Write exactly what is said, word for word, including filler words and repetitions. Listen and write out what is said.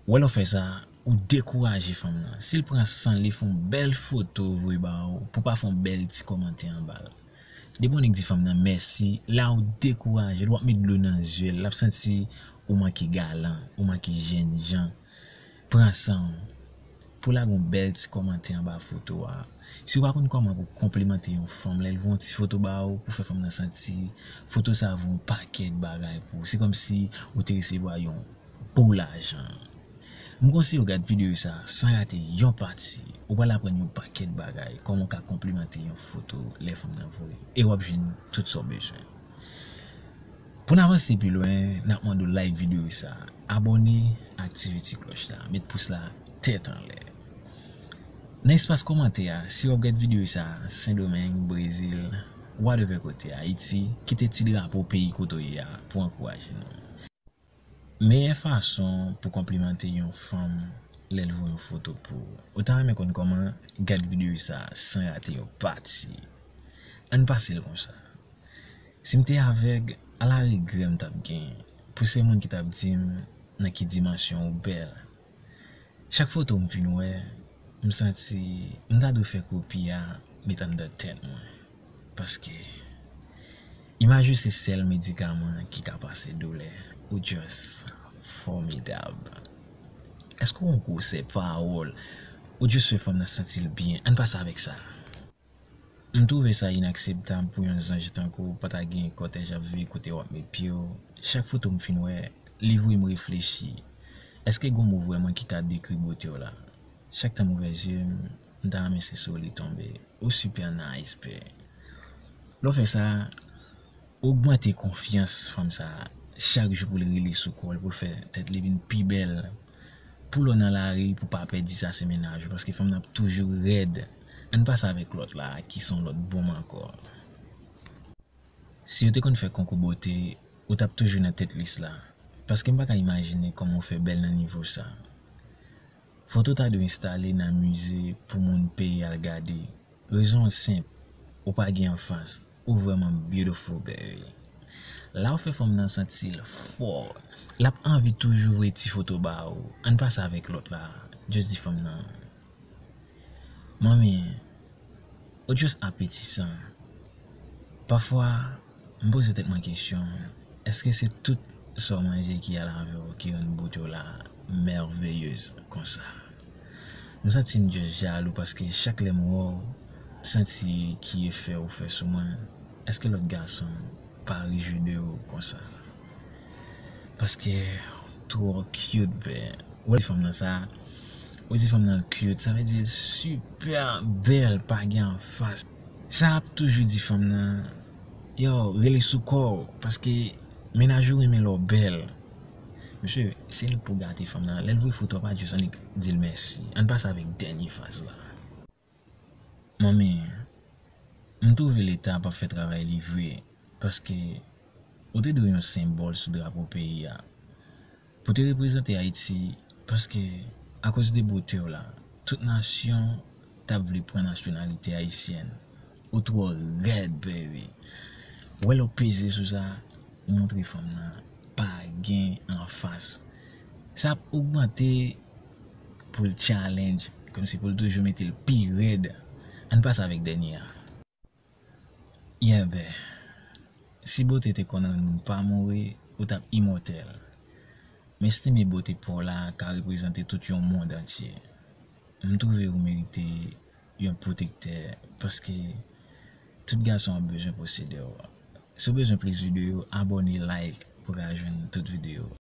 Wè lè w fè sa, ou dekouraje fanm nan. Si l pran san l, li fè yon bèl foto voye ba ou, pou w pa fè yon bèl ti kòmantè anba l. Depi w annik di fanm nan mèsi, la ou dekouraje l, w ap met dlo nan zye l, l ap santi ou manke galan, ou manke jènjan. Pran san w pou w lage yon bèl ti kòmantè anba foto a. Si w pa konn kòman pou w konplimante yon fanm, lè l voye yon ti foto ba ou, pou fè fanm nan santi foto sa a vo yon pakèt bagay pou ou. Se kòmsi ou te resevwa yon pou lajan. M konseye w gad videyo sa san rate yon pati. Ou pral aprann yon pakèt bagay, kòman w ka konplimante yon foto lè fanm nan voye. E w ap jwenn tout sa w bezwen. Pou n avanse pi lwen, n ap mande w like videyo sa, abòne, aktive ti klòch la, met pous la tèt anlè. Nan espas kòmantè a, si w ap gad videyo sa, Sendomeng, Brezil, whatever kote, Ayiti, kite ti drapo peyi kote w ye a pou ankouraje nou. Meyè fason pou konplimante yon fanm lè l voye yon foto pou ou. Ou ta renmen konn kòman? Gad videyo sa san rate yon pati. Ann pase l konsa. Si m te avèg, ala regrè m t ap gen pou se moun ki t ap di m nan ki dimansyon ou bèl. Chak foto m fin wè, m santi m ta dwe fè kopi a met anndan tèt mwen. Paske imaj ou se sèl medikaman ki ka pase doulè. Ou just fòmidab. Èske w yon gwosè pawòl? Ou just fè fanm nan santi l byen. Ann pase avèk sa. M twouve sa inakseptab pou yon zanj tankou w pa ta gen kòtèj ap veye kote w ap met pye w. Chak foto m fin wè, li voye m reflechi. Èske gen yon mo vrèman ki ka dekri bote w la? Chak tan m ouvè zye m, m ta renmen se sou ou li tonbe. Ou super nice, bae. Lè w fè sa, ogmante konfyans fanm sa a chak jou pou l rele sou kò l, pou l fè tèt li vin pi bèl. Pou lè w nan lari, pou w pa pè di sa se mennaj ou, paske fanm nan ap toujou rèd. Ann pase avèk lòt la, ki se yon lòt bonm ankò. Si yo te konn fè konkou bote, ou t ap toujou nan tèt lis la. Paske m pa ka imajine kòman w fè bèl nan nivo sa. Foto ta dwe enstale nan mize pou moun peye al gade. Rezon an senp, ou pa gen anfas, ou vrèman beautiful, baby. La ou fè fanm nan santi l fò. L ap anvi toujou voye ti foto ba ou. Ann pase avèk lòt la. Just di fanm nan, manmi, ou just apetisan. Pafwa, m poze tèt mwen kesyon, èske se tout sa w manje ki al avè w ki rann bote w la mèveyez konsa? M santi m just jalou paske chak lè m wè w, m santi ki efè ou fè sou mwen. Èske lòt gason pa ri jwe de ou konsa? Paske ou twò cute, bae. Ou di fanm nan sa, ou di fanm nan l cute, sa vle di l super bèl, pa gen anfas. Sa ap toujou di fanm nan, yo, rele sou kò w, paske mennaj ou renmen lè w bèl. Mesye, se nou k pou gate fanm nan. Lè l voye foto a, pa just annik di l mèsi. Ann pase avèk dènye faz la. Manmi, m twouve Leta p ap fè travay li vre, paske ou te dwe yon senbòl sou drapo peyi a. Pou te reprezante Ayiti, paske akoz de bote w la, tout nasyon t ap vle pran nasyonalite ayisyèn. Ou twò rèd, baby. Wè lè w peze sou sa, ou montre fanm nan pa gen anfas. Sa ap ogmante pou l challenge, kòmsi pou l toujou mete l pi rèd. Ann pase avèk dènye a. Yeah, bae. Si bote te konn rann moun pa mouri, ou t ap imòtèl. M estime bote pa w la ka reprezante tout yon mond antye. M twouve ou merite yon pwotektè, paske tout gason ap bezwen posede w. Si w bezwen plis videyo, abòne, like, pou w ka jwenn tout videyo.